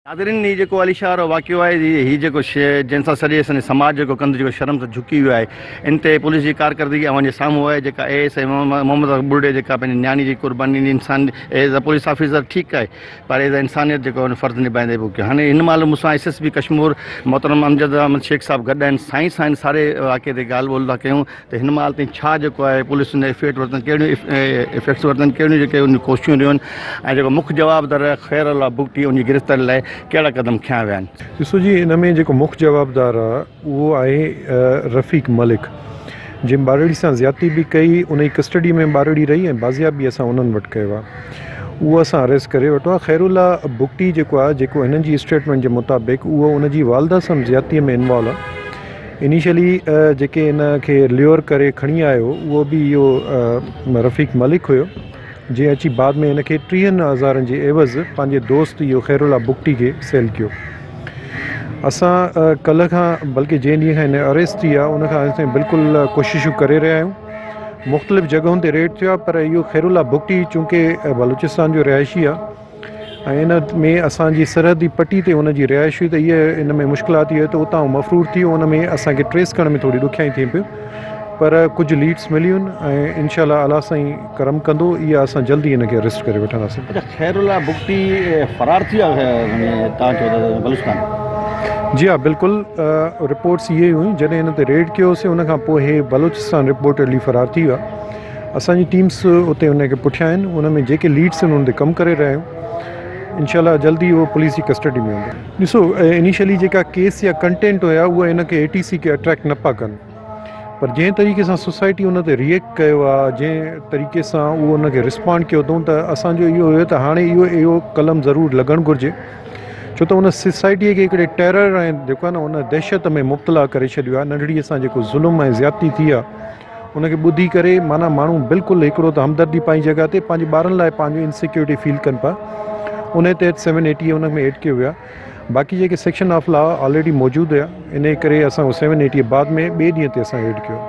ناظرين هي جيڪو علي شاهه وارو واقعو آهي هي جيڪو جنهن سان سڄي اسان جي سماج جيڪو ڪنڌ جيڪو شرم سان جهڪي ويو آهي ان تي پوليس جي ڪارڪردگي اوهان جي سامهون آهي جيڪا اي ايس I Muhammad Burdi جيڪا پنهنجي نياڻي جي قرباني ڏني انسان ايز اي پوليس آفيسر ٺيڪ آهي پر ايز اي انسانيت جيڪو ان فرض نڀائيندي به ڪيو هاڻي هن مهل مون سان ايس ايس پي ڪشمور محترم امجد احمد شيخ صاحب گڏ آهن سائين سان هن ساري واقعي تي ڳالهه ٻولهه ٿا ڪيون ته هن مهل تائين ڇا جيڪو آهي پوليس ان افيڪٽ ورتن ڪهڙيون افيڪٽس ورتن ڪهڙيون جيڪي ان جون ڪوششون رهيون آهن ۽ جيڪو مک جوابدار خير الله بگٽي ان جي گرفتاري لاء ڪهڙا قدم کنيا ويا آهن. ڏسو جي ان ۾ جيڪو مک جوابدار آهي اهو آهي رفيق ملڪ جنهن ٻارڙي سان زيادتي به ڪئي ان جي ڪسٽڊي ۾ ٻارڙي رهي ۽ بازياب به اسان انهن وٽ ڪيو آهي اهو اسان اريسٽ ڪري ورتو آهي خير الله بگٽي جيڪو آهي جيڪو هنن جي اسٽيٽمينٽ جي مطابق اهو ان جي والده سان زيادتي ۾ انوالو آهي انيشلي جيڪي ان کي ليور ڪري کڻي آيو اهو به اهو رفيق ملڪ هيو جنهن اچي بعد ۾ هن کي ٽيهن هزارن جي عيوض پنهنجي دوست اهو خير الله بگٽي کي سيل ڪيو. اسان ڪلهه کان بلڪه جنهن ڏينهن کان هن اريسٽ ٿي آهي ان کان اسين بلڪل ڪوششون ڪري رهيا آهيون مختلف جڳهن تي ريڊ ٿيو آهي پر اهو خير الله بگٽي چونڪه بلوچستان جو رهائشي آهي ۽ ان ۾ اسان جي سرحدي پٽي تي ان جي رهائش هئي ته اهي ان ۾ مشڪلات اهي ته اتان هو مفرور ٿي ويو ان ۾ اسان کي ٽريس ڪرڻ ۾ ٿوري ڏکيائي ٿئي پيو پر ڪجهه ليڊس مليون آهن ۽ انشاء الله الله سائين ڪرم ڪندو اها اسان جلدي ان کي اريسٽ ڪري وٺنداسين. اڇا خير الله بگٽي فرار ٿي ويو آهي تان چئو ٿا بلوچستان. جي ها بلڪل رپورٽس اهي هيون جڏهن ان تي ريڊ ڪيوسين ان کان پوء هي بلوچستان رپورٽيڊلي فرار ٿي ويو آهي. اسان جي ٽيمس اتي ان کي پٺيان آهن ان ۾ جيڪي ليڊس آهن انهن تي ڪم ڪري رهيا آهيون انشاء الله جلدي اهو پوليس جي ڪسٽڊي ۾ هوندو. ڏسو انيشلي جيڪا ڪيس يا ڪنٽينٽ هيا اهي ان کي اي ٽي سي کي اٽريڪٽ نه پيا ڪن پر جنهن طريقي سان سوسائٽي ان تي ريئيڪٽ ڪيو آهي جنهن طريقي سان اهو ان کي رسپانڊ ڪيو اٿئون ته اسان جو اهو هيو ته هاڻي اهو اهو قلم ضرور لڳڻ گهرجي ڇو ته ان سوسائٽي کي هڪڙي ٽيرر ۽ جيڪو آهي نه ان دهشت ۾ مبتلا ڪري ڇڏيو آهي ننڍڙي سان جيڪو ظلم ۽ زيادتي ٿي آهي ان کي ٻڌي ڪري معنيٰ ماڻهو بلڪل هڪڙو ته همدردي پنهنجي جڳهه تي پنهنجي ٻارن لاء پنهنجو انسيڪيورٽي فيل ڪن پيا ان تحت سيون ايٽي ان ۾ ايڊ ڪيو ويو آهي باقي جيڪي سيڪشن آف لا آلريڊي موجود هيا ان ڪري اسان سيون ايٽي بعد ۾ ٻئي ڏينهن تي اسان ايڊ ڪيو.